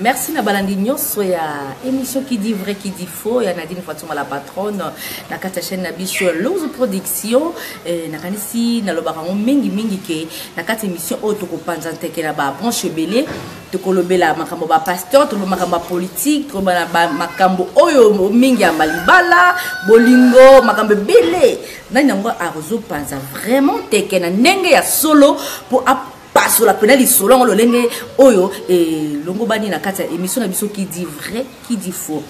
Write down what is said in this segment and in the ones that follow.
Merci na balandi nyonso ya émission qui dit vrai qui dit faux ya Nadine Fatuma la patronne na kati ya chaîne na biso ya Lozo Production. Eh, nakanisi nalobaka yango mingi mingi ke na kati ya émission oyo tokopanza nteke na ba branche ebele, tokolobela makambo ba pasteur, toloba makambo ya politique, toloba na makambo oyo mingi ya malibala, bolingo, makambo ebele. Nani yango akozopanza vraiment teke na ndenge ya solo po apasola pena lisolo yango lolenge oyo elongobani na kati ya émission na biso qui dit vrai qui dit faux.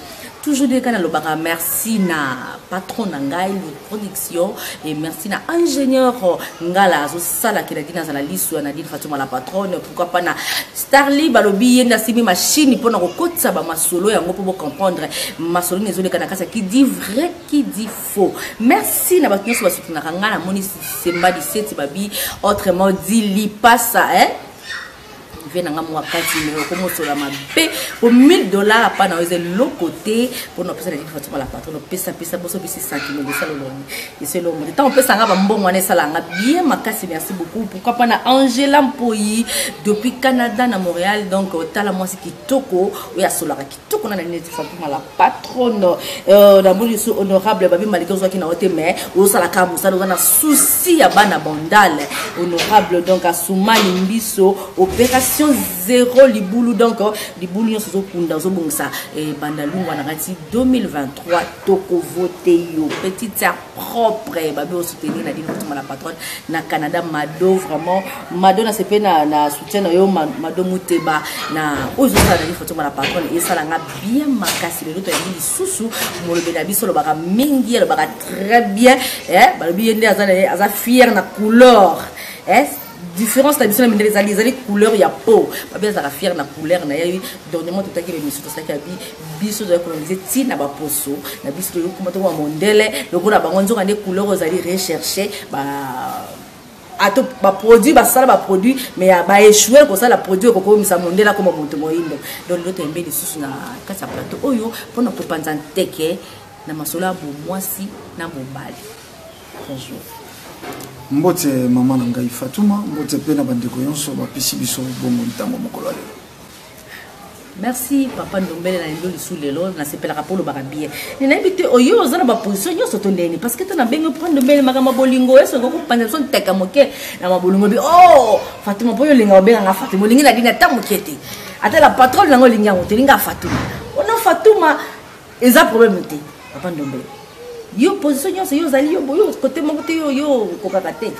Toujours ndenge kaka nalobaka merci na patron na ngai production et merci na ingénieur Ngala azosala ke Nadine azala liso ya Nadine Fatuma la patronne, pourquoi pas na Starly balobi ye nde asimbi machine mpona kokotisa ba masolo yango mpo bo comprendre masolo nini ezoleka na kati ya qui dit vrai qui dit faux. Merci na bato nyonso basutenaka ngai, namoni Semba 17 babi autrement dit lipasa, hein? Vie na nga mwa kati me okomosola mabe po 1000 $ apa na yo eza eloko te mpona opesa na Fatuma la patronne, opesapesa boso opesi sentiment esala olongi esala omonde ntango opesa nga bambongo wana esala nga bien makasi. Merci beaucoup. Pourquoi pas na Angela Mpoyi depuis Canada na Montréal, donc tala mwasi kitoko oyo asolaka kitoko na nini Fatuma la patronne. Namoni lisusu honorable babi malike ozwaki na yo te mais ozosalaka mosala, oza na souci ya bana bandale honorable, donc asumani mbiso opération zéro libulu, donc libulu nyonso ozokunda ozobongisa banda lungwa na kati 2023 tokovote yo petite sœur propre babi osoutenir na dino Fatuma la patronne na Canada. Mado vraiment Mado na sepe na soutien na yo Mado Muteba na oyo ezosala na dino Fatuma la patronne esalanga bien makasi. Lelo toyangi lisusu molobi na biso alobaka mingi, alobaka très bien, eh, balobi ye nde aza fier na couleur, eh, différence na biso na mindele ezali couleur ya peau, babi azalaka fier na couleur na ye. Dernièrement totaki l'émission tosalaki abi biso tozali coloniser ntina baposo na biso, toyokoma tokoma mondele lokola bango, nzoka nde couleur oyo ezali recherche ba ato baproduit basala baproduit mais baéchoué kosala produit ekokomisa mondele akoma moto moyindo. Donc lelo toyembe lisusu na kati ya plateau oyo mpona kopanza nteke na masolo ya bomwasi na mobali. Bonjour. Mbote mama na ngai Fatuma, mbote mpe na bandeko nyonso bapesi biso bongo ntango mokolo ya lelo. Merci papa Ndombele na lelo lisu lelo nasepelaka mpo olobaka bien. Nayebi te oyo oza na baposition nyonso to ndeni parce que to nabengi mpo Ndombele makambo ya bolingo eso okoki kopanza biso nteka moke na mabolingo bi oh Fatuma mpo oyo olinga obenganga Fatuma olingi na dini ata moke te ata la patronne nango olingi yango te olinga Fatuma ono Fatuma eza problème te. Papa Ndombele, yo position nyonso yo ozali yo yo kote moko te yo yo okokaka te.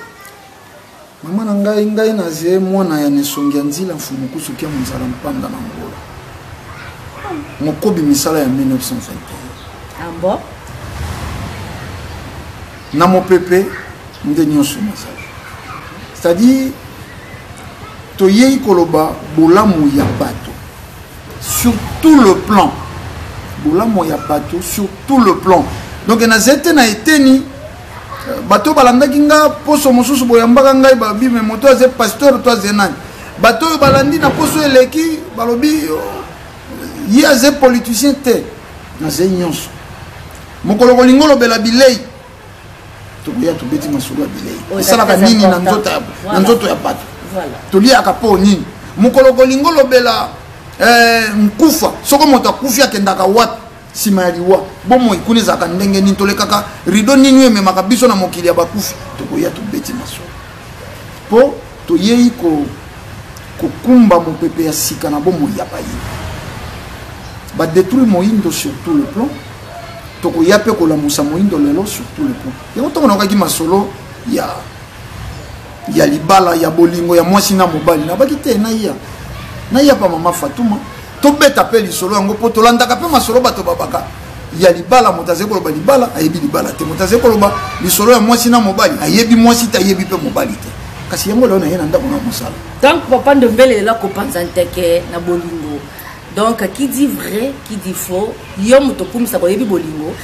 Mama na ngai, ngai naze mwana ya nesongi ya nzila mfumu kusuki ya monzala mpanda na ngola mokobi misala ya 1921. Ah bon? Na mopepe nde nyonso nazali, c'est-à-dire toyei koloba bolamu ya bato sur tout le plan, bolamu ya bato sur tout le plan. Donc nazali te na eteni bato balandaki nga poso mosusu boyambaka ngai balobi me moto aze pasteur to aze nani, bato oyo balandi na poso eleki balobi ye aze politicien te. Naze nyonso. Mokolo kolinga olobela bilei, tokoya tobeti masolo ya bilei esalaka nini na nzoto ya bato, toliaka mpo nini. Mokolo kolinga olobela nkufa, soko moto akufi akendaka wapi nsima ya liwa, bomoi kuna ezalaka ndenge nini, tolekaka rido nini oyo ememaka biso na mokili ya bakufi, tokoya tobeti masolo mpo toyei kokumba mopepe ya sika na bomoi ya bayindo. Badétruire moyindo sur tout le plan, tokoya mpe kolamusa moyindo lelo sur tout le plan. Yango ntango nayokaki masolo ya libala ya bolingo ya mwasi na mobali, nabaki te naya pa mama Fatuma tobeta mpe lisolo yango mpo tolandaka mpe masolo bato babaka ya libala. Moto azali koloba libala ayebi libala te, moto azali koloba lisolo ya mwasi na mobali ayebi mwasi te, ayebi mpe mobali te. Kasi yango lelo naye na ndako na mosala. Donc papa Ndombele lelo akopanza nteke na bolingo, donc qui dit vrai qui dit faux, yo moto okumisaka oyebi bolingo,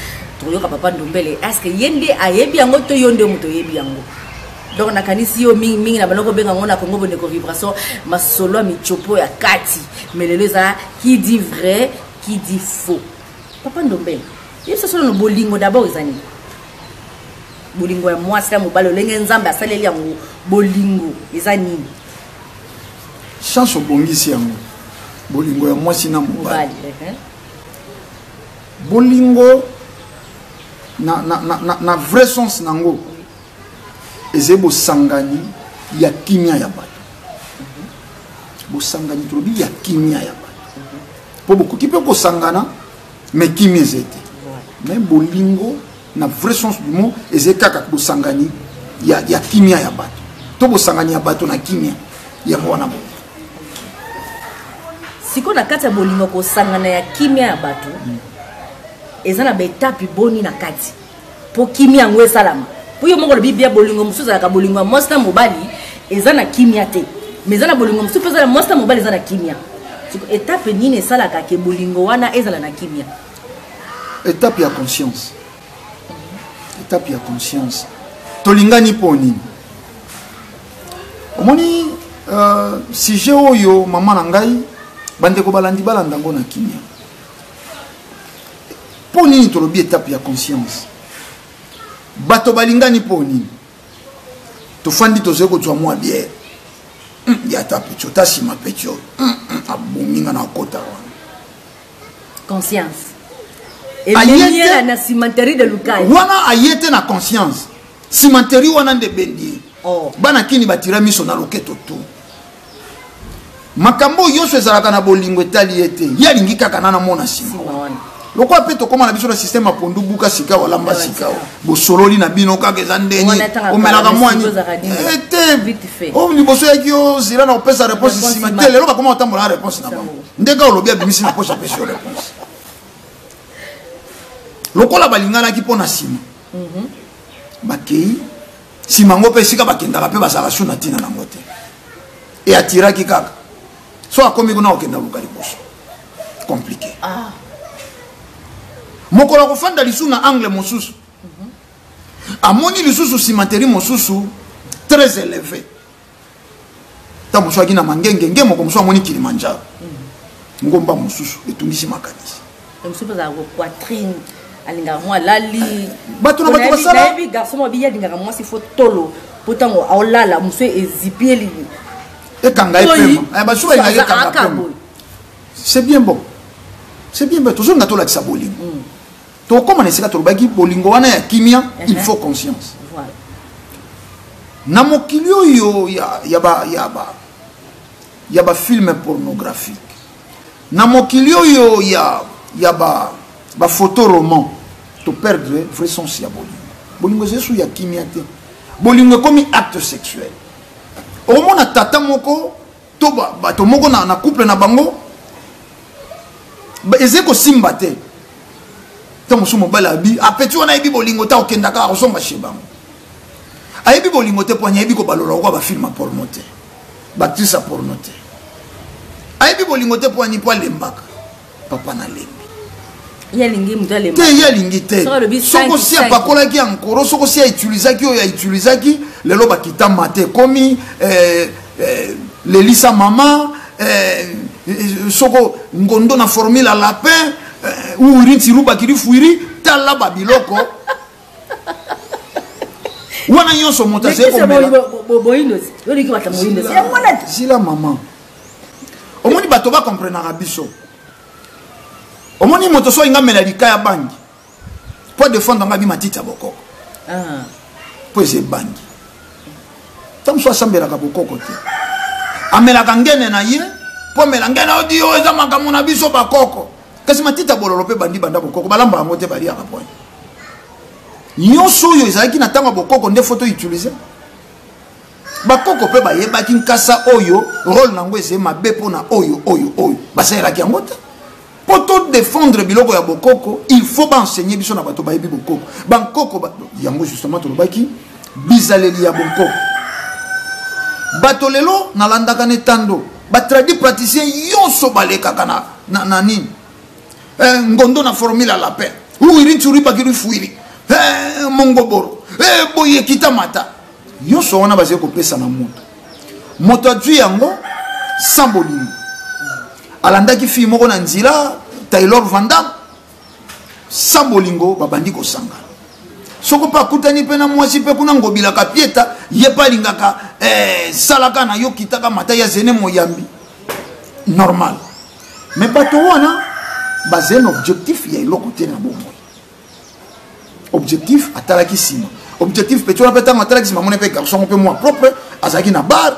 tokoyoka papa Ndombele est ce que ye nde ayebi yango to yo nde moto oyebi yango? Donc nakanisi yo mingimingi na banoko obenga yango na Congo bondeko vibration masolo ya michopo ya kati, mais lelo eza qui dit vrai qui dit faux. Papa Ndombele, ye biso solo no bolingo d'abord eza nini? Bolingo ya mwasi na mobali olenge Nzambe asaleli yango, bolingo eza nini? Chance obongisi yango. Bolingo ya mwasi na mobali. Bolingo na vrai sens nango ezali bosangani ya kimia ya bato. Bosangani tolobi ya kimia ya bato, mpo bokoki mpe kosangana mais kimia eza te. Mais bolingo na vrai sens du mot ezali kaka bosangani ya kimia ya bato, to bosangani ya bato na kimia, yango wana bolingo. Sikoyo na kati ya bolingo, kosangana ya kimia ya bato, eza na baetape boni na kati mpo kimia yango esalama? Mpo yo moko olobi bia, bolingo mosusu ezalaka bolingo ya mwasi na mobali, eza na kimia te, mais eza na bolingo mosusu mpe eza na mwasi na mobali, eza na kimia. Siko etape nini esalaka ke bolingo wana ezala na kimia? Etape ya conscience, etape ya conscience. Tolingani mpo nini? Omoni, sujet oyo, mama na ngai, bandeko balandi, balanda yango na kimia. Mpo nini tolobi etape ya conscience? Bato balingani mpo nini? Tofandi, tozali kozwa mwa bière ya ta petio, ta nsima petio abongi nga na kota wana. Conscience ememi na cimenterie de Lukai. Wana aye te na conscience, cimenterie wana nde ebendi ye. Oh. Bana kini batira miso na loketo tu, makambo oyo nyonso ezalaka na bolingo etali ye te. Ye alingi kaka nana mona nsima lokola mpe tokóma na biso na système ya pondu buka sika walamba sika bosololi na bino kaka eza ndeni omelaka mwani te oyo liboso yaki yo zila na kopesa réponse nsima te. Lelo bakóma kotambola na réponse na bango, ndenge olobi abimisi na poche, apesi yo réponse. Lokola balinganaki mpo na nsima, bakei nsima yango mpe esika bakendaka mpe bazalaka su na ntina nango te. E atiraki kaka so akomi kuna, kokenda luka liboso compliqué. Ah. Mokolo akofanda lisusu na angle mosusu, amoni lisusu cimenterie mosusu très élevé. Ntango mosusu aki na mangengenge, moko mosusu amoni Kilimanjaro, ngomba mosusu etungisi makanisi. Mosusu azalaka poitrine, alingaka mwa alali. Bato na bato basala. Nayebi garçon moko biye alingaka mwasi fo tolo, po ntango aolala mosu ezipi eli. Ekanga ye pema. Basusu balingaka ekanga pema. C'est bien bon, c'est bien bon. Tozonga, tolakisa bolingo. Tokóma na esika tolobaki bolingo wana ya kimia. Il faut conscience na mokili oyo ya bafilm pornographique, na mokili oyo ya baphoto roman, toperdre vrai sens ya bolingo. Bolingo ezali su ya kimia te, bolingo ekomi acte sexuel. Okomona tata moko to bato moko na couple na bango ezali kosimba te. Ntango mosusu mobali abi apeti wana ayebi bolingo te, akokendaka akozonga chez bango. Ayebi bolingo te po ayebi kobalola lokola bafilm ya porno te, baactrice ya porno te. Ayebi bolingo te po ani? Po alembaka. Papa, nalembi. Ye alingi moto alemba te, ye alingi te. Soko si apakolaki ankoro, soko si autilisaki oyo autilisaki, lelo bakitama te, ekomi lelisa mama, soko ngondo na formule ya lapin, uwiri ntiru bakiri fuiri. Tala babiloko wana nyonso moto azali komela. Zila mama, omoni bato bakomprenaka biso. Omoni moto so olinga amela lika ya bangi mpo défendre nga bi matiti ya bokoko, mpo eza ebangi. Ta mosu asambelaka bokoko te, amelaka ngene na ye mpo amela ngene odi oyo eza makambo na biso bakoko. Kasi matiti ya bololo mpe bandi banda bokoko balamba yango te, baliaka point. Nyonso oyo ezalaki na ntango ya bokoko nde faut toutiliser. Bakoko mpe bayebaki nkasa oyo rôle nango ezali mabe mpona oyo oyo oyo basalelaki yango te. Mpo todéfendre biloko ya bokoko, il faut baenseigner biso na bato bayebi bokoko, bankoko yango. Justement tolobaki bizaleli ya bonkoko. Bato lelo nalandaka na etando batradi praticien nyonso balekaka na nini, ngondo na formule ya lapin, uwiri nsuri bakiri fuiri, mongoboro, boye kita mata, nyonso wana bazali kopesa na moto. Moto azwi yango sans bolingo. Alandaki fille moko na nzela, Taylor Vandam, sans bolingo, babandi kosangana. Soko mpe akutani mpe na mwasi mpe kuna ngobilaka pieta, ye mpe alingaka, salaka na yo kitaka mata ya zene moyambi normal. Mais bato wana bazali na objectif ya eloko te na bomoi. Objectif atalaki nsima, objectif petit wana mpe ntango atalaki nsima, amoni mpe garçon mpe mwa propre azalaki na bar,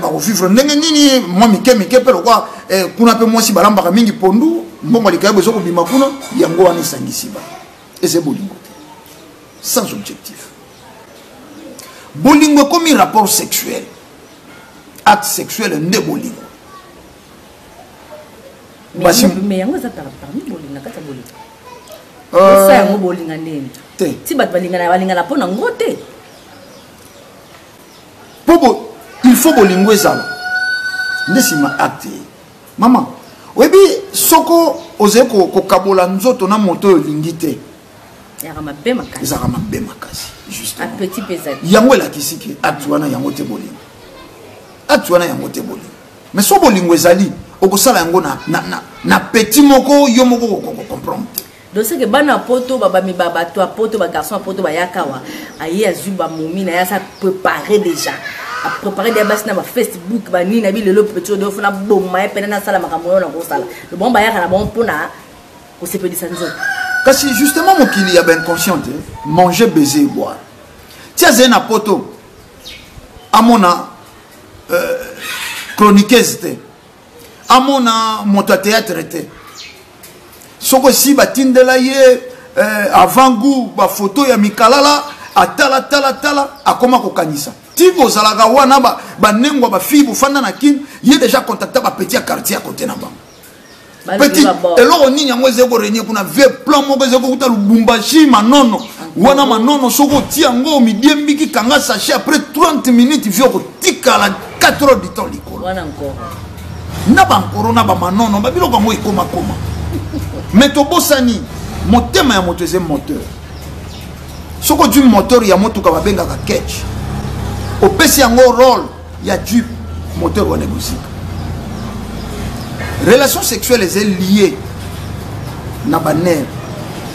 bakovivre ndenge nini, mwa mike mike mpe lokwa kuna mpe mwasi balambaka mingi pondu, mbongo likayabo ezokobima kuna. Yango wana esangisi ba eza bolingo te, sans objectif. Bolingo ekomi rapport sexuel, acte sexuel nde bolingo. Mais yango eza parmi bolingo, na kati ya bolingo. Osa yango bolinga ndeni te. Ti bato balingana, balingana mpo na ngo te. Mpo il faut bolingo ezala nde nsima acte. Mama, oyebi, soko ozali kokabola nzoto na moto oyo olingi te, ezalaka mabe makasi. Ezalaka mabe makasi, justement. Appétit mpe ezali. Yango elakisi ke acte wana yango te bolingo, acte wana yango te bolingo. Mais so bolingo ezali, okosala yango na petit moko, yo moko okocomprendre te. Donc c'est que bana poto, babami, bato ya poto, bagarçon ya poto bayaka awa, aye azwi bamomi na ye, aza préparé déjà, apréparé déjà basi na bafacebook banini na bilelo. Petit oyo fona boma ye pene, nasala makambo oyo nakosala. Bango bayaka na bango mpona kosepelisa nzoto. Kasi justement, mokili ya bainconscient te, manger, baiser, boire. Ti azali na poto, amona chroniqueuse te, amona moto ya théâtre te. Soko esi batindela ye avant goût, bafoto ya mikalala, atala tala tala, akoma kokanisa. Ti bozalaka wana, banengwa, bafille, bofanda na Kine, ye déjà contacta bapetit ya quartier ya kote na bango. Petit eloko nini yango ezali korenie kuna, vie plan moko ezali kokuta Lubumbashi, manono wana, manono. Soki otia yango, midiembiki, kanga sachet, après 30 minutes vie okotikala 4 heures du temps likolo. Wana nkoro. Na bankoro na bamanono, babiloko yango ekomakoma. Mais tobosani, motema ya moto eza moteur. Soki ozwi moteur ya motuka babengaka ketch, opesi yango rôle ya jeep, moteur wana ekozika. Relation sexuelle eza lié na banerf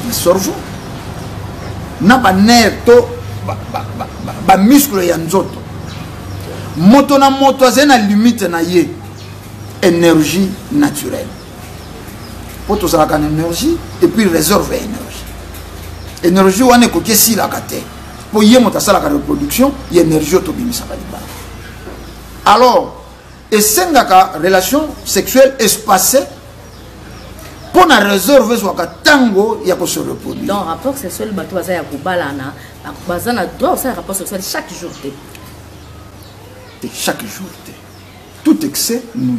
ya cerveau, na banerf to bamuscle ya nzoto. Moto na moto azali na limite na ye, énergie naturelle, mpo tozalaka na énergie et puis réserve ya énergie. Énergie wana ekoki esilaka te, mpo ye moto asalaka reproduction ya énergie oyo tobimisaka libala. Alors esengaka relation sexuelle espacée mpo na réserve ezwaka ntango ya kose reproduire. Donc rapport sexuel, bato baza ya kobalana baza na droit kosala rapport sexuel chaque jour te? Te, chaque jour te. Tout excès nuit.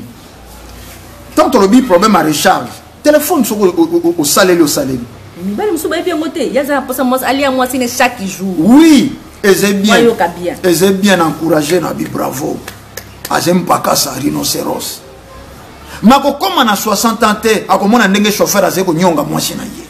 Tant tolobi problème ya recharge téléphone, soki osaleli, osaleli. Mibali mosusu bayebi yango te. Ye aza na mposa mwasi alia mwasi ne chaque jour. Oui, eza bien. Bayoka bien. Eza bien encouragé na bi bravo, aza mpakasa rhinocéros. Makokóma na 60 ans te, akomona ndenge chauffeur azali konyonga mwasi na ye.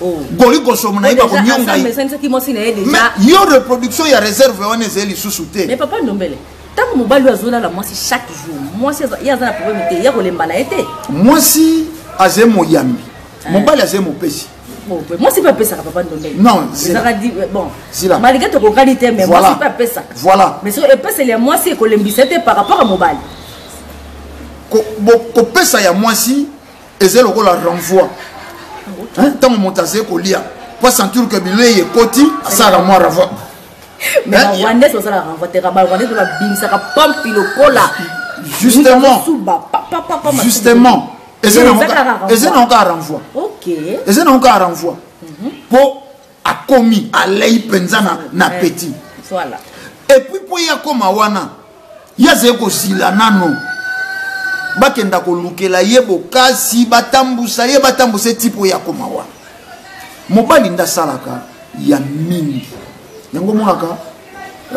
Oh. Goli kosomo na ye, bakonyonga ye. Esanisaki mwasi na ye déjà. Mais yo, reproduction ya réserve wana ezali lisusu te. Mais papa Ndombele, ntango mobali oyo azolala mwasi chaque jour, mwasi ye aza na problème te ya kolemba na ye te? Mwasi azali moyambi, mobali azali mopesi. Bon, mwasi mpe apesaka, papa Ndombele. Non, zela. Ezalaka bon. Zila. Malgré tokokani te, mais Voilà. mwasi mpe apesaka. Voilà. Mais soki epeseli ya mwasi ekolembisa te par rapport à mobali? Kopesa ya mwasi eza lokola renvoi. Hein, ntango moto azali kolia, po asentir ke bilei ekoti, asalaka mwa renvoi. Mais barwandais bazala renvoi te. Barwandais mpe babimisaka pampi lokola Justement. suba papapapa. Justement, eza Mais nango eza kaka renvoi. Eza nango kaka renvoi. Eza nango kaka renvoi, mpo akomi alei mpenza na appétit. Et puis mpo ye akóma wana, ye azali kozila nano bakenda kolukela ye bokasi, batambusa ye, batambusa ye ti mpo ye akóma wana. Mobali nde asalaka ya mingi. Yango omonaka,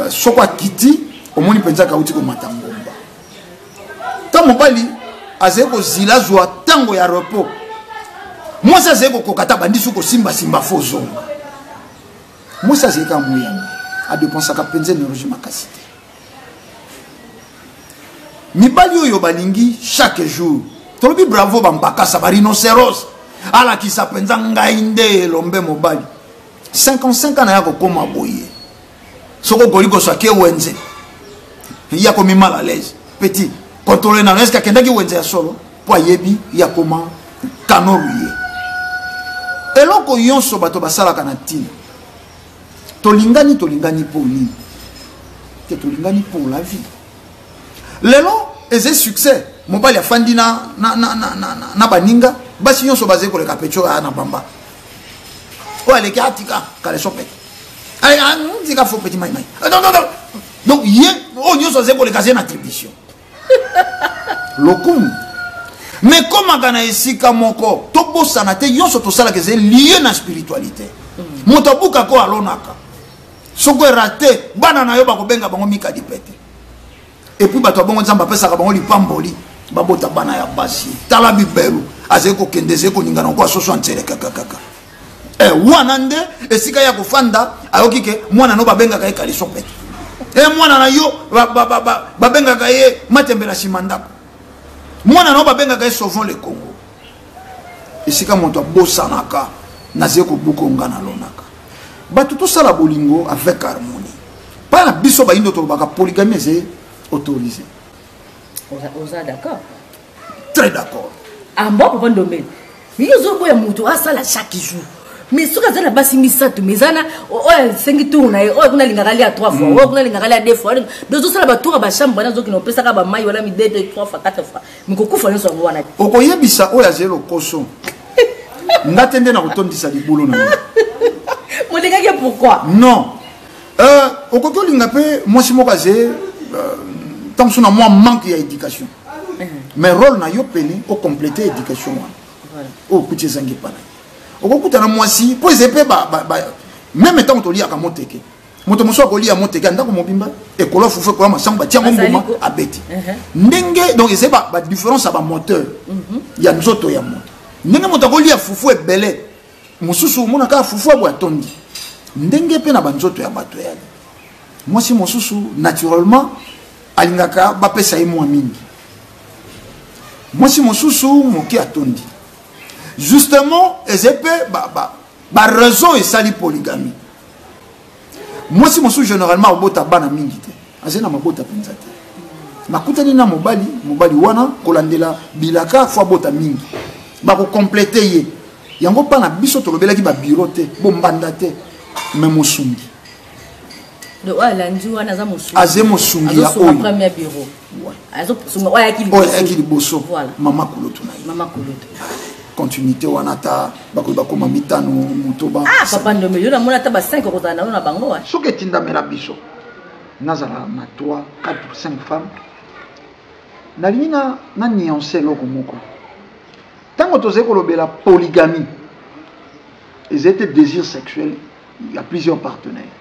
soko akiti, omoni mpenza kauti komata ngomba. Ntango mobali azali kozila azwa ntango ya repos, mwasi azali kokoka ta bandisi kosimbasimba, fo ozonga. Mwasi azali kaka moyambi, adépensaka mpenza énergie makasi te. Mibali oyo balingi chaque jour, tolobi bravo, bampakasa, barhinocéros, alakisa mpenza ngai nde elombe mobali. 55 ans na ya kokóma boye, soki okoli kozwa ke wenze, ya komi mal à l'aise. Petit contrôle nano, est-ce akendaki wenze ya solo? Mpo ayebi ye akoma kanoru ye. Eloko nyonso bato basalaka na ntina. Tolingani, tolingani mpo nini? Te tolingani pour la vie. Lelo eza succès, mobali afandi na, na, na, na, na, na, na baninga, basi nyonso bazali koleka pecho ya na bamba. Oyo aleki atika kaleso pete. Tika fo petit mai mai. Donc ye oyo nyonso azali koleka azali na attribution. Lokumu. Mais komaka na esika moko, tobosana te nyonso tosalaka ezali lié na spiritualité. Moto abukaka oyo alonaka. Soko erate, bana na yo bakobenga bango mikadi pete. Et puis bato ya bongo Nzambe apesaka bango lipamboli, babota bana ya basi. Tala bibelu, azali kokende, azali koningana lokola soso ya nzele kaka kaka. Wana nde esika ya kofanda, ayoki ke mwana no babengaka ye kaliso pete. Mwana na yo babengaka ye matembela nsima ndako. Mwana na yo babengaka ye sauvons le Congo. Esika moto abosanaka, nazali kobuka nga nalonaka. Bato tosala bolingo avec harmonie. Pa na biso bayindo tolobaka polygamie ezali autorisé. Oza d'accord? Très d'accord. Ah bon, papa Ndombele. Mais yo ozoboya moto asala chaque jour. Mais soki aza na basi misato, mais eza na oyo asengi tour na ye, oyo kuna alingaka alia 3 fois, oyo kuna alingaka alia 2 fois. Donc ozosala ba tour ya ba chambre wana, ozokende opesaka ba mai wana midede 3 fois, 4 fois. Mais kokufa nyonso yango wana te. Okoyebisa oyo azali lokoso. Nga te nde nakotondisa libulu na ye. Molingaki ye pourquoi? Non. Okoki olinga mpe mwasi moko azali ntango mosusu na mwa manque ya éducation. Mais rôle na yo pene okomplete éducation wana. Oyo okuti ezangi epa na ye. Okokutana mwasi mpo ezali mpe même ntango toliaka moteke. Moto mosusu akolia moteke ya ndako mobimba, ekola fufu, ekola masango, batia yango mbuma, abeti. Ndenge, donc ezali ba différence ya ba moteur ya nzoto ya moto. Ndenge moto akolia fufu ebele, mosusu omonaka kaka fufu aboye atondi. Ndenge mpe na ba nzoto ya bato eyali. Mwasi mosusu naturellement alingaka bapesa ye mwa mingi. Mwasi mosusu moke atondi. Justement, ezali mpe ba raison esali polygamie. Mwasi mosusu généralement abota bana mingi te, azali na mabota mpenza te. Nakutani na mobali, mobali wana kolandela bilaka fo abota mingi, bakokomplete ye. Yango mpa na biso tolobelaki ba bureau te, bombanda te, mais mosungi. Donc, oyo alandi wana aza mosungi. Aze mosungi ya Azosunga oyo. premier bureau. Ouais. Azosunga oyo ayaki liboso. Oyo ayaki liboso. Voilà. Mama kulutu na ye. Mama kulutu. Continuité wana ata bakoki bakoma mitano motoba. Ah, papa Ndombe, yo namona ata ba 5 kozala na yo na bango, hein. Soki etindamela biso, nazala na 3, 4, 5 femmes. Nalingi na nuancer eloko moko. Tango tozali kolobela polygamie, ezali te désir sexuel ya plusieurs partenaires.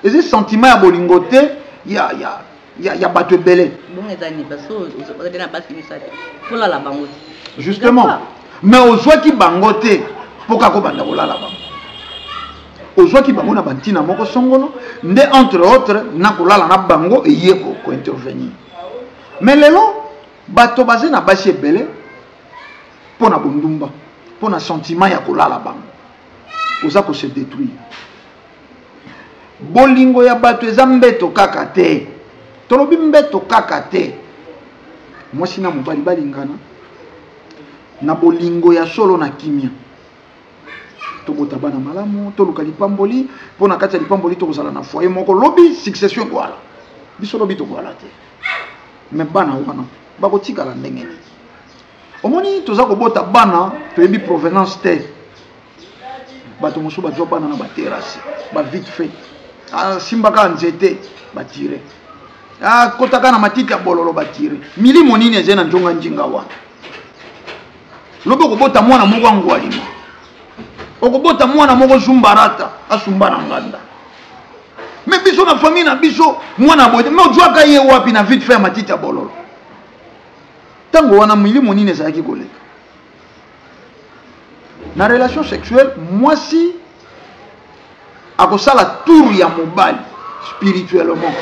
Ezali sentiment ya bolingo te ya bato ebele. Bongo ezali nini? Parce que ozali na basi misato, kolala bango te. Justement. D'accord. Mais ozwaki bango te mpo kaka obanda kolala bango. Ozwaki bango na bantina moko songolo, nde entre autres na kolala na bango eye ko intervenir. Mais lelo bato baze na basi ebele mpo na bondumba, mpo na sentiment ya kolala bango. Oza ko se détruire. Bolingo ya bato eza mbeto kaka te. Tolobi mbeto kaka te. Mwasi na mobali balingana na bolingo ya solo na kimia. Tobota bana malamu, toluka lipamboli, mpo na kati ya lipamboli tokozala na foyer moko. Lobi succession ekoala. Biso lobi tokoala te. Mais bana wana bakotikala ndenge nini? Omoni toza kobota bana toyebi provenance te. Bato mosusu bazwa bana na ba terrasse, ba vite fait. Ah, simbaka nzete, ba tirer. Ah, kotaka na matiti ya bololo, ba tirer. Milimo nini eza na njonga njinga wana? Lobi okobota mwana moko angwalima. Okobota mwana moko zumbarata, asumba na nganda. Mais biso na famille na biso, mwana boye, mais ozwaka ye wapi na vite fait ya matiti ya bololo? Tango wana milimo nini ezalaki koleka? Na relation sexuelle, mwasi akosala tour ya mobali spirituellement.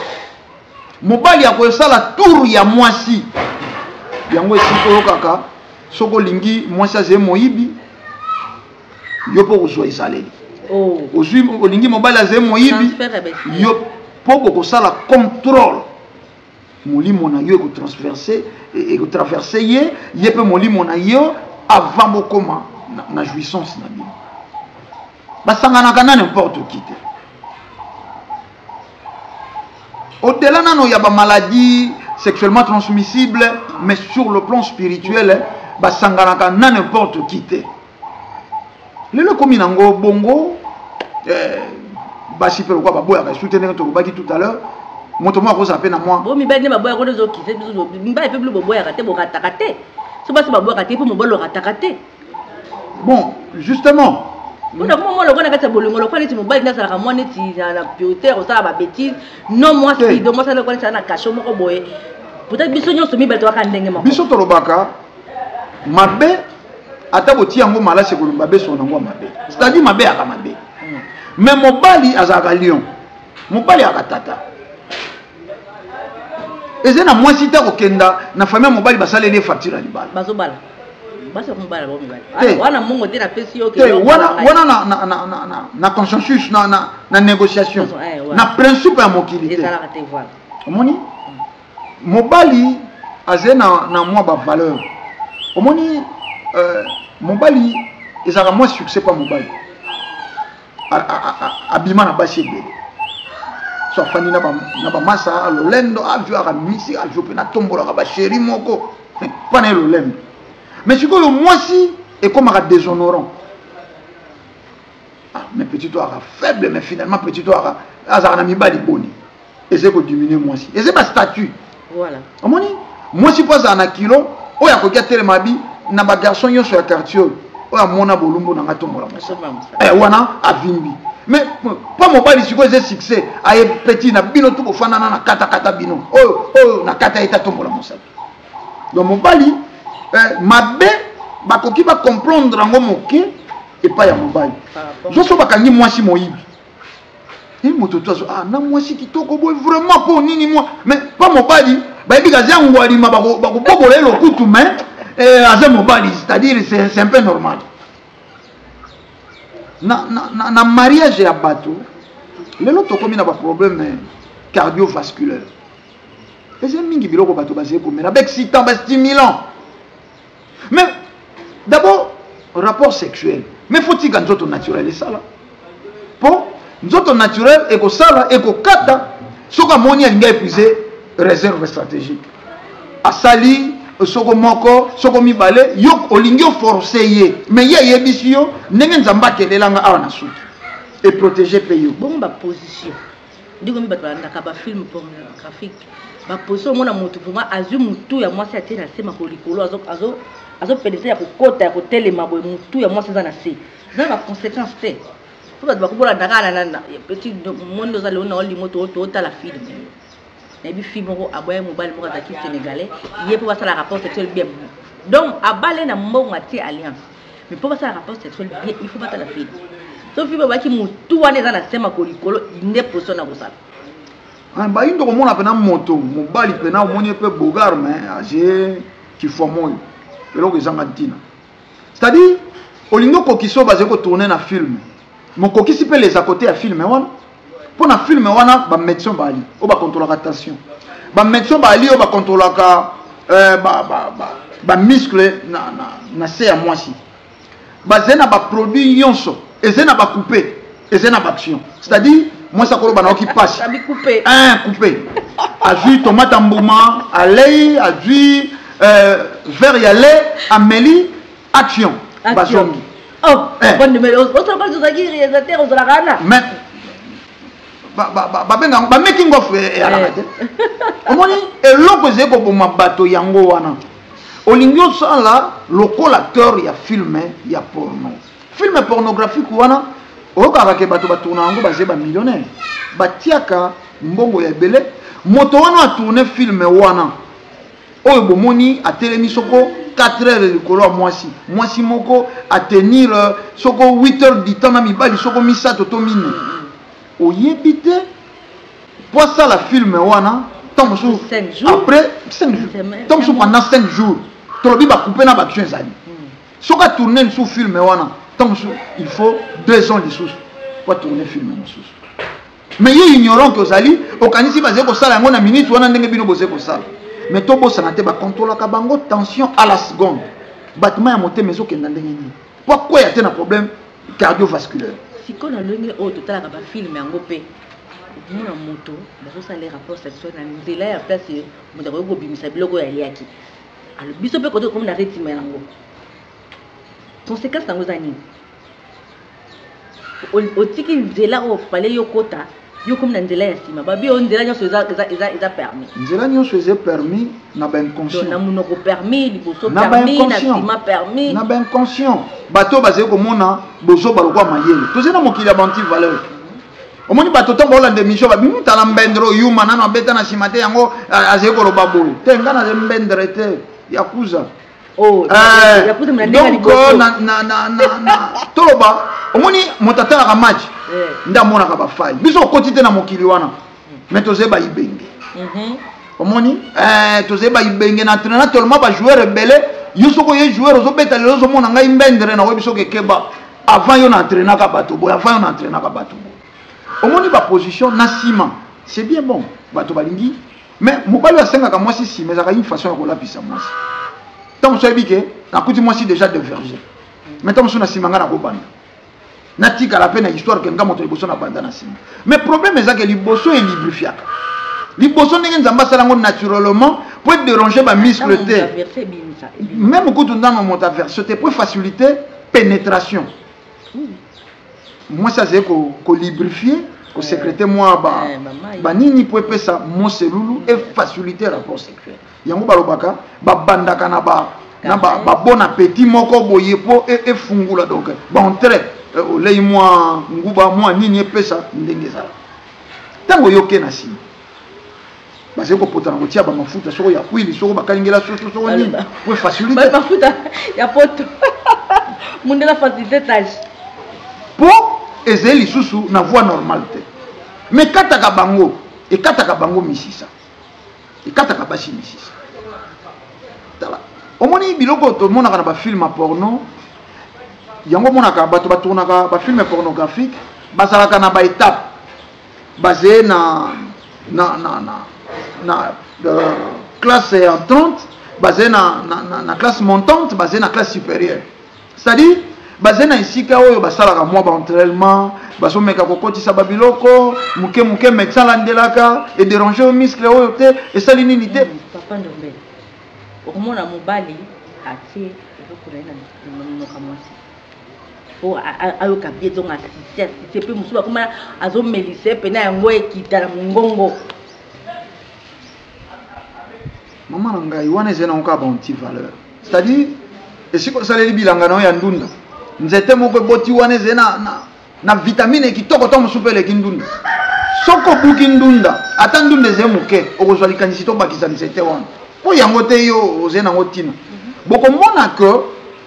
Mobali akosala tour ya mwasi. Yango esika oyokaka soki olingi mwasi azali moyibi, yo mpo kozwa ezaleli. Oh. Ozwi, olingi mobali azali moyibi, Transfert ya besprit. yo mpo bokosala contrôle. Molimo na yo ekotransverse, ekotraverse ye, ye mpe molimo na yo avant bokoma na, na jouissance na bino. Basanganaka na n'importe qui te. Au-delà nano ya ba maladies sexuellement transmissibles, mais sur le plan spirituel, basanganaka na n'importe qui te. Lelo ekomi nango bongo, basi mpe lokola baboyaka esu te ndenge tolobaki tout à l'heure, moto moko akozala mpe na mwa bo mibali nde baboyaka nde ozokise biso mibali mpe bino boboyaka te, bokataka te. So basi baboyaka te mpo mobali okataka te. Bon, justement, mpona koma mwa lokola na kati ya bolingo, lokola neti mobali nde azalaka mwa neti na priorité ya kosala ba bêtise, non mwasi Te. Donc mwasi lokola neti aza na cachot moko boye, peut-être biso nyonso mibali toyaka ndenge moko. Biso tolobaka mabe, ata botia yango malasi ekoloba mabe, solo nango ya mabe, c'est-à-dire mabe yaka mabe. Mais mobali azalaka lion, mobali azalaka tata. Eza na mwasi te akokenda na famille ya mobali basaleli ye facture ya libala. Bazobala basi bakomobala bango mibali. Te. Ah, wana mbongo te napesi yo te, wana wana na, na, na, na, na, na consensus, na, na, na négociation, Eh, ouais. na principe ya mokili te. Ezalaka te, voilà. Omoni mobali azali na mwa bavaleur. Omoni mobali ezalaka mwa succès pa mobali abima na basi ebele, so afandi na bamasa lolendo, avio aka misi avio mpe natombolaka basheri moko mpa na ye lolendo. Mais sikoyo mwasi ekomaka déshonorant. Ah, mais petit oyo aka faible, mais finalement petit oyo aka azalaka na mibali boni, eza kodiminue mwasi, eza ba statut. Voilà. Omoni mwasi mpo azala na kilo oyo akoki atelema bi na bagarçon nyonso ya quartier oyo, oyo amona bolumbu na nga tombola mosala. Tombola mosala. Wana avimbi. Mais mpo mobali sikoyo eza succès, aye petit na bino tu bofandana na katakata bino oyo, oyo na kata ye ta tombola mosala. Donc mobali mabe bakoki ba comprendre yango moke epai ya mobali. Par rapport. Zoso bakangi mwasi moyibi. Eh, moto to azo, ah, na mwasi kitoko boye vraiment po nini mwa, mais pas mobali bayebi kazi ya ngwalima, bakobobola ye lokutu, mais aza mobali, c'est-à-dire c'est un peu normal. Na mariage ya bato lelo tokomi na ba problème cardiovasculaire. Eza mingi biloko bato bazali komela, ba excitant, ba stimulant. Mais d'abord rapport sexuel, mais faut tika nzoto naturel esala. Po nzoto naturel ekosala ekokata soki amoni alingi épuiser réserve stratégique. Asali soko moko, soko mibale, yo olingi oforcer ye, mais ye ayebisi yo ndenge Nzambe akelelanga awa na suki et protéger pe yo. Bongo ba position ndenge mi bato balandaka ba film pornographique, ba position omona moto vraiment azwi motu ya mwasi atie na se, makolo likolo, azopelesa ya kokota ya kotelema boye, motu ya mwasi eza na se, eza na ba conséquence te. Po bato bakobolanda kaka na petit monde oza lelo na olingo totala film. Nayebi fille moko aboya mobali moko azalaki sénégalais, ye mpo basala rapport sexuel bien, donc abale na mbongo atie alliance, mais mpo basala rapport sexuel bien il faut batala film. So film obaki motu wana eza na se makolo likolo nde position na kosala. Ah, bayindo komona mpena moto mobali mpena omoni ye mpe bogar, mais aje kifwa moyo eloko ezanga ntina, c'est-à-dire olingi okokisa oyo bazali kotourne na film, mokokisi mpe les à côté ya film wana. Mpo na film wana ba médecin bali oyo bakontrolaka tension, ba médecin bali oyo bakontrolaka ba muscle na se ya mwasi, bazali na ba produit nyonso, ezali na ba coupe, ezali na ba action, c'est-à-dire mwasi akoloba na oki pasi. Abi coupe. Un coupe. Azwi tomate ya mbuma, alei, azwi verre ya lait, ameli, action. Action. Bazongi. Oh, bon, mais osala pas ozalaki réalisateur, ozalaka wana. Mais ba benga, ba making of eyalaka te. Omoni eloko ezali koboma bato yango wana. Olingi osala lokola acteur ya film ya porno. Film pornographique wana oyokaka ke bato batourna yango baze ba millionnaire. Batiaka mbongo ya ebele. Moto wana a tourner film wana. Oyo bomoni atelemi soko 4 heures likolo ya mwasi. Mwasi moko a tenir soko 8 heures du temps na mibali soko misato to mine. Oyebi te po asala film wana tant mosusu 5 jours. Après 5 jours. Semaine. Tant mosusu pendant 5 jours. Tolobi ba couper na ba action ezali. Soki a tourner lisusu film wana, tant mosusu il faut 2 ans lisusu po tourner film mosusu. Mais yo ignorant ke ozali, okanisi bazali kosala yango na minute wana ndenge bino bozali kosala. Mais tobosana te, bakontrolaka bango tension à la seconde. Battement ya motema ezokenda ndenge nini po akweya te na problème cardiovasculaire. Sikoyo na lolenge oyo totalaka bafilme yango mpe okomona moto bazosala rapport sexuel na nzela ya place moto akoki kobimisa biloko oyo aliaki. Alors biso mpe kote komi na rythme yango, conséquence yango eza nini? Otiki nzela oyo fale yo kota, yo komi na nzela ya nsima. Babi oyo nzela nyonso eza permis. Nzela nyonso eza permis na bainconscient. Na monoko permis, liboso permis, na nsima permis. Na bainconscient, bato oyo bazali komona bozoba lokwa mayele. Tozali na mokili ya banti valeur. Omoni bato ntango baolanda émission, babimi tala mbendre oyo yuma nano abeta na nsima te, yango azali koloba boye te. Ngai nazali mbendre te, yakuza. Oh, donc toloba, omoni moto atalaka match nde amonaka bafai. Biso okoti te na mokili wana, mais tozali baibenge. Omoni, tozali baibenge na entraîna tellement bajoueur ebele. Yo soki oye joueur, ozobeta lelo, ozomona ngai mbendre, nakoyebi soki ekeba. Avant yo na entraînaka bato boye, avant yo na entraînaka bato boye. Omoni baposition na nsima, c'est bien bon, bato balingi. Mais mobali oyo asengaka mwasi nsima, ezalaka une façon ya kolapisa mwasi. Ntango mosusu ayebi ke nakuti mwasi déjà de verger, mais ntango mosusu na nsima ngai nakobanda, natikala mpe na histoire ke nga moto liboso na banda na nsima. Mais problème eza ke liboso elubrifiaka liboso ndenge Nzambe asala yango naturellement po edéranger bamuscle te. Même kutu ndano moto averse te, po faciliter pénétration, mwasi azali kolubrifier, kosécréter mwa banini po epesa moselulu, efaciliter rapport sexuel. Yango balobaka babandaka na ba na ba bon appétit moko boye po efungula. Donc baentrée, olei mwa nguba, mwa nini, epesa ndenge ezala. Ntango oyoke na nsima, bazali kopota na kotia bamafuta, soko ya kwili, soko bakalingela soso, soko nini, po efacilité. Mafuta ya poto, mundela facilité tâche. Mpo ezali lisusu na voie normale te, mais ekataka bango, ekataka bango misisa, ekataka basi misisa. Tala, omoni biloko tomonaka na bafilme ya porno, yango omonaka bato batournaka bafilme pornographique, bazalaka na baétape. Bazali na classe entrante, bazali na classe montante, bazali na classe supérieure. C'est-à-dire bazali na esika oyo basalaka mwa baentraînement, bazomeka kokotisa babiloko moke moke. Médecin alandelaka, edérange oyo muscle oyo te, esali nini te. Papa Ndombele, okomona mobali atie eloko na ye na monoko ya mwasi po ayoka bien. Ntongo asisi, asisi mpe mosusu akoma azomelisa pena yango, ekita na mongongo. Mama na ngai, wana ezali nango kaka baanti valeur. C'est-à-dire esika osaleli bilanga na yo ya ndunda, nzete moko eboti wana, ezali na vitamine kitoko, to mosusu mpe eleki ndunda. Soki obuki ndunda, ata ndunda ezali moke, okozwa likanisi tobakisa nzete wana mpo yango te. Yo ozali nango ntina. Bokomona ke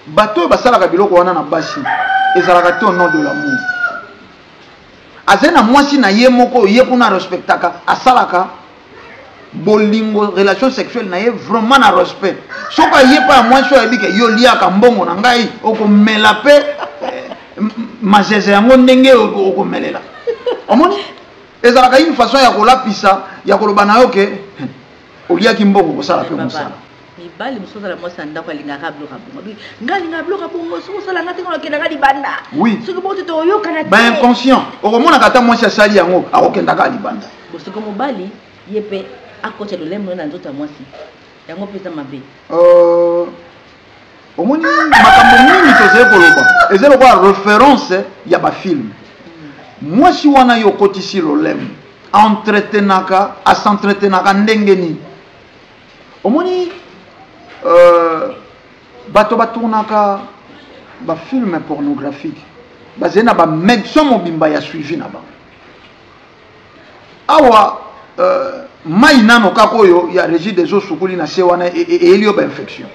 bato oyo basalaka biloko wana na basi, ezalaka te au nom de l'amour. Azali na mwasi na ye moko, ye kuna arespectaka, asalaka bolingo, relation sexuelle na ye vraiment na respect. Soki aye pa ya mwasi oyo, ayebi ke yo liaka mbongo na ngai, okomela mpe mazeze yango ndenge okomelela. Omoni, ezalaka une façon ya kolapisa, ya koloba na yo ke oliaki mbongo, kosala mpe mosala. Mibali mosusu azala mwasi na ndako, alingaka biloko ya bongo. Ngai alingaka biloko ya bongo, soki osala nga te, nga okendaka libanda. Soki bongo te, toyokana te. Bainconscient, okomonaka ata mwasi asali yango, akokendaka libanda. Bosoko mobali ye mpe akotya lolemo na nzoto ya mwasi, yango mpe eza mabe. Omoni, makambo mingi tozali koloba eza lokola référence ya bafilme. Mwasi wana yo okotisi lolemo, entretenaka, as'entretenaka ndenge nini? Omoni, bato batournaka bafilme pornographique, bazali na bamédecin mobimba ya suivi na bango. Awa mai nano kaka oyo ya Régie des eaux sukuli na se wana, eyeli yo bainfection.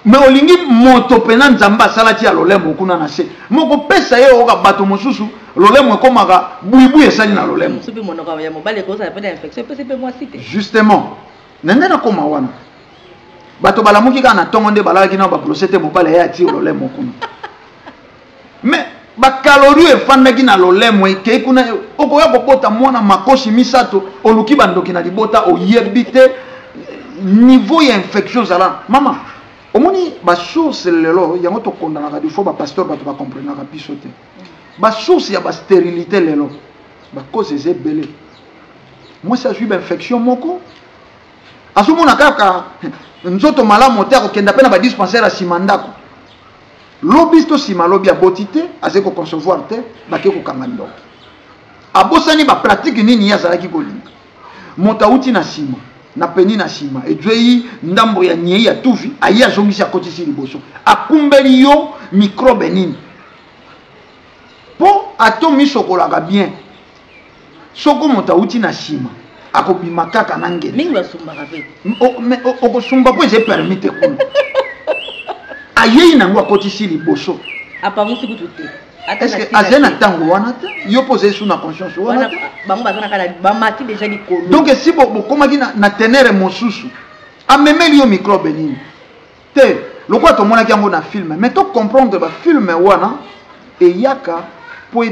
Mais olingi moto mpena Nzambe asalaki ya lolemo kuna na se, mokopesa ye oyoka. Bato mosusu lolemo ekomaka buibui, esali na lolemo. Justement, na nde nakóma wana, bato balamuki kaka na ntongo nde balalaki na babrose te, mobali aye atie lolemo kuna. Mais Bacalorie efandaki na lolemo ekei kuna. Okoya kobota mwana makosi misato, oluki bandoki na libota, oyebi te niveau ya infection ozala. Mama, omoni basource lelo yango tokondanaka du fois bapasteur, bato bakomprenaka biso te. Basource ya bastérilité lelo, bacause eza ebele. Mwasi azwi bainfection moko, azomona kaka nzoto malamu te, akokenda mpe na badispensaire ya nsima ndako. Lobi to nsima lobi aboti te, azali koconcevoir te, bake kokanga ndoki. Abosani bapratike nini ye azalaki kolinga. Moto awuti na nsima na peni na nsima ejwei ndambo ya nyei ya tuvi, aye azongisi akotisi liboso, akumbeli yo mikrobe nini mpo ato misokolaka bien. Soko moto awuti na nsima akobima kaka na ngele. Mingi basumbaka mpe. Okosumba mpo eza permis te kuna. Ayei nango akotisi liboso, apangusi kutu te. Est-ce azali na ntango wana te? Yo mpo ozali su na conscience wana te. Bango baza na kala, bamati déjà likolo. Donc esi bokomaki na tenere mosusu, amemeli yo microbe nini te, lokola tomonaki yango na film. Mais to comprendre bafilme wana eyaka mpo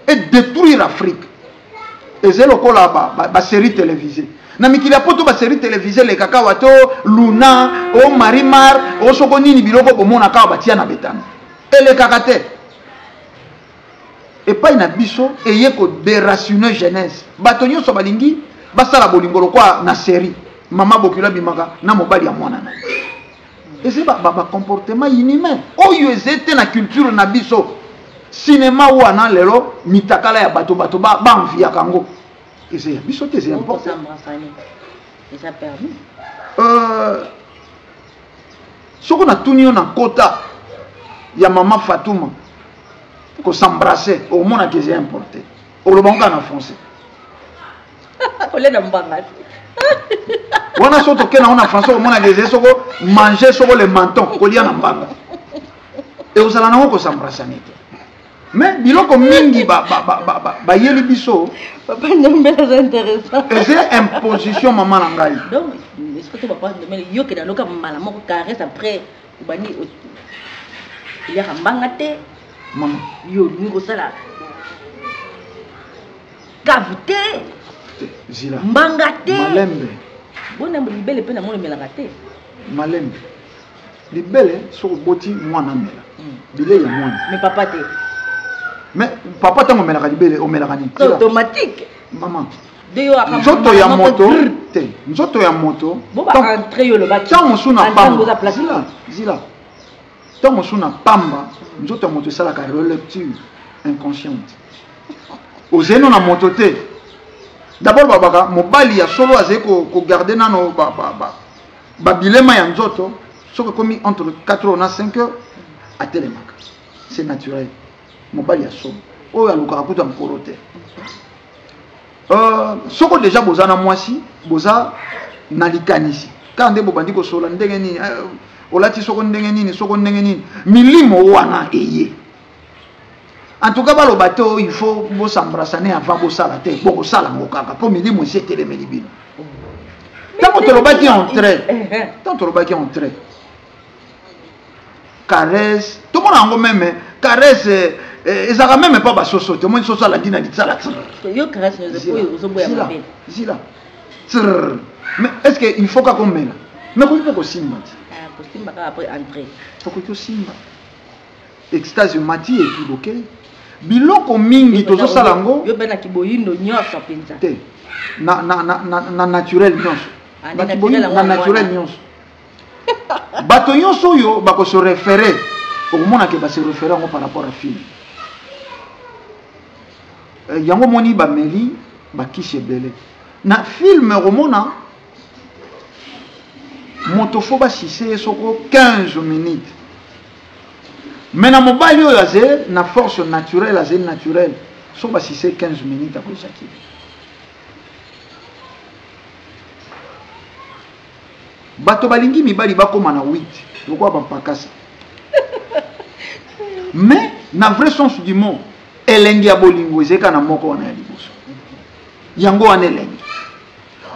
edétruire Afrique. Ezali lokola basérie télévisée na mikili ya poto. Basérie télévisée elekaka awa to Luna o Marimar o soko nini, biloko bomonaka awa batia na betano elekaka te epai na biso. Eye kodéraciner jeunesse. Bato nyonso balingi basala bolingo lokola na série, mama bokilo abimaka na mobali ya mwana na ye. Eza bacomportement inhumain oyo eza te na culture na biso. Cinéma wana lelo mitakala ya bato, bato baenviaka yango. Eza ya biso te, eza importé. Eza permis. Soko natuni yo na kota ya mama Fatuma, kos'embrasser, omonaka eza importé, oloba ngo kaka na français. Kolia na mbanga. Wana so tokende yango na français, omonaka eza soko manger soko le menton, kolia na mbanga, ekozala nango kos'embrasser te. Mais biloko mingi bayeli biso. Papa Ndombele aza intéressant. Eza imposition, mama na ngai. Donc est-ce que to papa Ndombele yokenda loka mbala moko caresse, après obandi eliaka mbanga te? Mama. Yo olingi kosala cave te. Zila. Mbanga te. Malembe. Bona libele mpe namoni emelaka te. Malembe. Libele, soki oboti mwana, amela bilei ya mwana. Mais papa te. Mais papa, ntango omelaka libele, omelaka nini? Automatique. Mama, nzoto ya moto te, nzoto ya moto. Ntango mosusu na pamba, zila, zila, ntango mosusu na pamba, nzoto ya moto esalaka relecture inconsciente. Ozali no na moto te. D'abord babaka mobali ya solo azali kogarder nano babilema ya nzoto. Soki ekomi entre 4 heures na 5 heures, atelemaka, c'est naturel. Mobali ya solo oyo alukaka kuta mokolo te. Soko déjà boza na mwasi, boza na likanisi kaka nde bobandi kosola ndenge nini, olati soko ndenge nini, soko ndenge nini, milimo wana eye. En tout cas baloba te il faut bos'embrasser avant bosala te. Bokosala yango kaka mpo milimo esi etelemeli bino. Ntango tolobaki entrée, ntango tolobaki entrée, caresse, tomona yango même caresse ezalaka même mpa basoso te. Omoni soso alandi na litsala. Zila, mais est ce que il faut kaka omela? Mais okoki mpe kosimba ti. Okoki osimba, extase mati et puis bokei. Biloko mingi tozosala yango. Yo mpe na kiboyindo nyonso mpenza. Te, na naturel nyonso, na naturel nyonso. Bato nyonso oyo bakose référer, okomona ke base référer yango par rapport à film yango. Omoni bameli bakisi ebele na film, okomona moto fo basise ye soko 15 minutes. Mais na mobali oyo azali na force naturelle, azali naturel, so basise 15 minutes, akoéjaculer. Bato balingi mibali bakóma na 8 lokola bampakasa. Mais na vrai sens du mot, elengi ya bolingo ezali kaka na moko wana ya liboso. Yango wana elengi.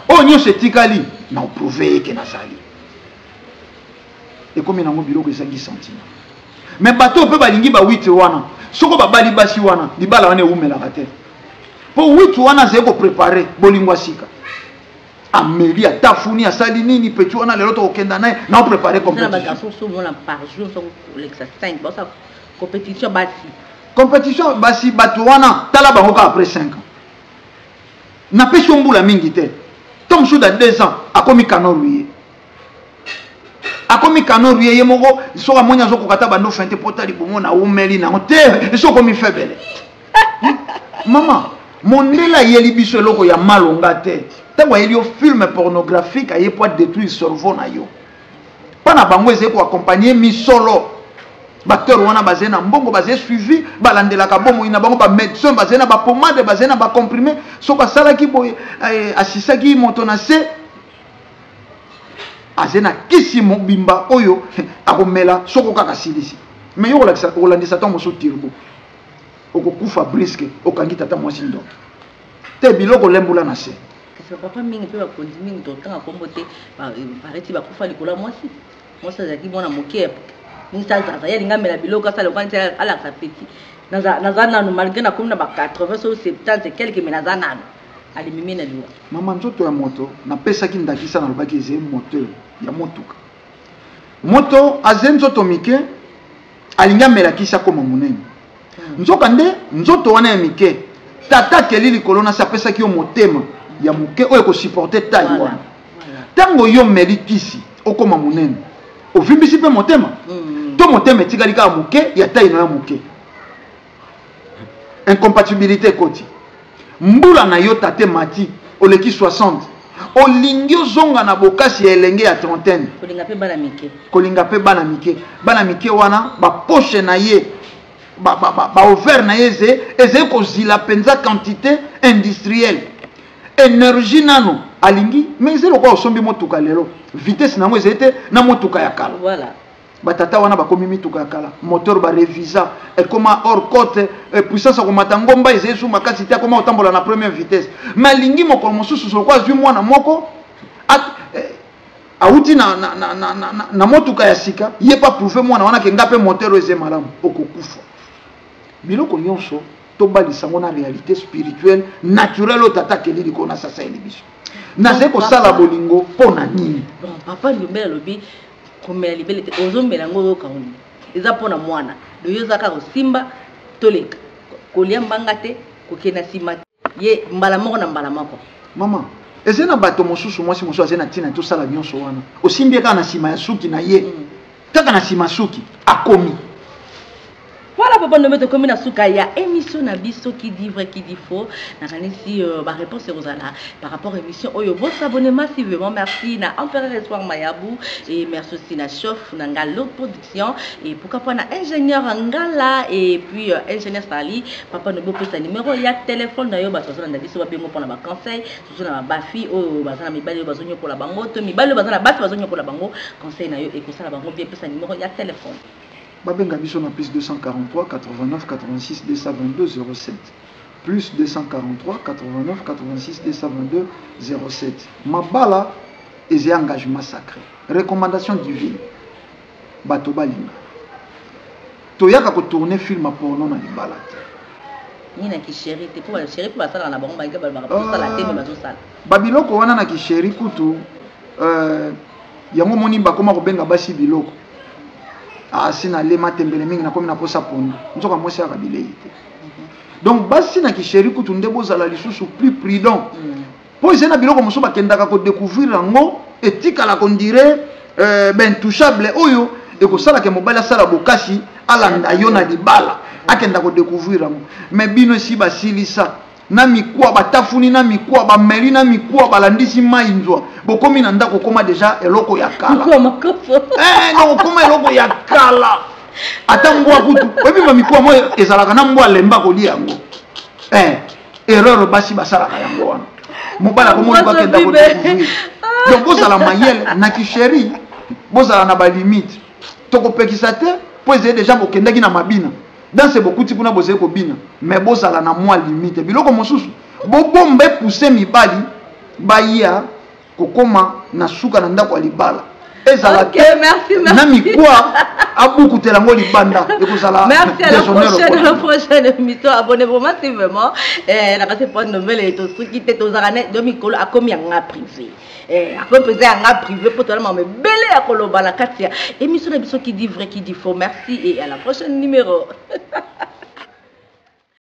Oyo nyonso etikali na oprouver ye ke nazali, ekomi nango biloko ezangi sentiment. Mais bato oyo mpe balingi ba 8 wana, soko babali basi wana, libala wana ewumelaka te, mpo 8 wana azali koprepare bolingo ya sika. Ameli, atafuni, asali nini, petit wana lelo tokokenda na ye na oprepare compétition basi. Compétition basi, bato wana tala bango kaka après 5 ans. Napesi yo mbula mingi te, to mosusu da 2 ans akomi kano ye, akomi kano rie ye moko. Soki amoni azokoka ta bando fin te, pota libongo na umeli nango te, soki okomi faible. Mama, mondele ayeli biso eloko ya malonga te. Ntango ayeli yo film pornographique, aye po adétruire cerveau na yo. Mpa na bango ezali koaccompagne misolo. Baacteur wana bazali na mbongo, bazali suivi, balandelaka bomoi na bango, bamédecin bazali na bapomade, bazali na bacomprime. Soki asalaki boye, asisaki moto na se, azali na kisi mobimba oyo akomela soko kaka asilisi. Mais yo okolandisa ntango mosusu turbo, okokufa briske, okangi tata mwasi ndoki te, biloko lembola na se. Kasi bapapa mingi mpe bakonzi mingi, totanga kombo te, pareti bakufa likolo ya mwasi. Mwasi azalaki mwana moke, mingi azaza ye, alingi amela biloko, asala lokola nti alakisa petit: naza nanu, malgré nakomi na ba 80 so 70 quelque, mais naza nanu. Alimimi na liwa. Mama, nzoto ya moto, napesaki ndakisa, nalobaki ezali moteur ya motuka. Moto azali nzoto mike, alingi amelakisi akoma monene. Nzoka nde nzoto wana ya mike, tata akeli likolo na se, apesaki yo motema ya moke oyo ekosupporte taille wana. Ntango yo meli kisi okoma monene, ovimbisi mpe motema. To motema etikali kaka moke ya taille na yo moke, incompatibilité ekoti. Mbula na yo tate mati, oleki 60, olingi ozonga na bokasi ya elenge ya trentaine. Kolinga mpe bana mike. Kolinga mpe bana mike. Bana mike wana, bapoche na ye, baovaire na ye ezali kozila mpenza quantité industrielle énergie nano alingi. Mais eza lokola osombi motuka lelo, vitesse na yango ezali te na motuka ya kala. Batata wana bakomi mituka ya kala, moteur barevisa, ekoma hors cote, puissance akomata ngomba ezali su makasi te, akoma kotambola na première vitesse. Mais alingi mokolo mosusu, lokola azwi mwana moko awuti na motuka ya sika, ye pa prouve mwana wana ke nga mpe moteur oyo eza malamu. Okokufa. Biloko nyonso tobalisa yango na réalité spirituelle naturelle oyo tata akeli likolo na sasayeli biso. Nazali kosala bolingo mpo na nini? Bon, papa Ndombele alobi komela libele te. Ozomela yango, oyoka nini? Eza mpona mwana doyo, oza kaka kosimba, toleka kolia mbanga te, kokende na nsima te, ye mbala moko na mbala moko. Mama, eza na bato mosusu, mwasi mosusu aza na ntina tosala nyonso wana. Osimbi ye kaka na nsima ya suki na ye, kaka na nsima suki, akomi. Voilà, papa Ndombe, tokomi na suka ya émission na biso qui dit vrai, qui dit faux. Nakanisi baréponse ekozala par rapport à émission oyo. Bosabonner massivement. Merci na Empereur Espoir Mayabu et merci aussi na chef na Ngalo Production et pourquoi pas na ingénieur Ngala et puis ingénieur Sali. Papa Ndombe, opesa numéro ya téléphone na yo, bato bazolanda biso babengo mpona baconseil, surtout na bafille oyo baza na mibali oyo bazonyokola bango, to mibali oyo baza na basi bazonyokola bango. Conseil na yo ekosala bango bien. Pesa numéro ya téléphone. Babenga biso na plus 243 89 86 222 07, plus 243 89 86 222 07. Mabala eza engagement sacré, recommandation divine. Bato balinga, toyaka kotourne film ya porno na libala te. Nini na kichéri te, mpo bachéri mpo basalaka na bango, balingi balobaka bazosala te, mais bazosala. Babiloko wana na kichéri kutu, yango moni bakoma kobenga basi biloko. Asi nalema tembele mingi, nakomi na posa pondu. Nzoka mwasi aka bilei te. Donc basi na kichéri kutu nde bozala lisusu plus prudent, mpo eza na biloko mosusu bakendaka kodécouvrir yango, etikala kondire baintouchable oyo ekosalaka mobali asala bokasi alanda yo na libala, akenda kodécouvrir yango. Mais bino esi basilisa na mikwa, batafuni na mikwa, bameli na mikwa, balandisi mai nzwa, bokomi na ndako, okoma déjà eloko ya kala. Donc okoma eloko ya kala. Ata mbwa kutu oyebi bamikwa mo ezalaka na mbwa alemba kolia yango. Erreur basi basalaka yango wana, mobali akomoni bakenda kodécouvrir. Donc bozala mayele na kichéri, bozala na balimite. Tokopekisa te mpo ezali déjà bokendaki na mabina danse, bokuti kuna, bozali kobina, mais bozala na mwa limite. Biloko mosusu bobomba, epuse mibali baya kokóma na suka na ndako ya libala. Ezala te na mikwa abukutela yango libanda, ekozala. Merci, à la prochaine, à la prochaine émission. Abonnez-vous massivement. Eh, na kasi point nouvelle tosuki te, tozalaka ne do mikolo akomi yanga privé. Eh, akomi mpenza yanga privé mpo tozala mama ebele ya koloba na kati ya émission na biso qui dit vrai, qui dit faux. Merci et à la prochaine numéro.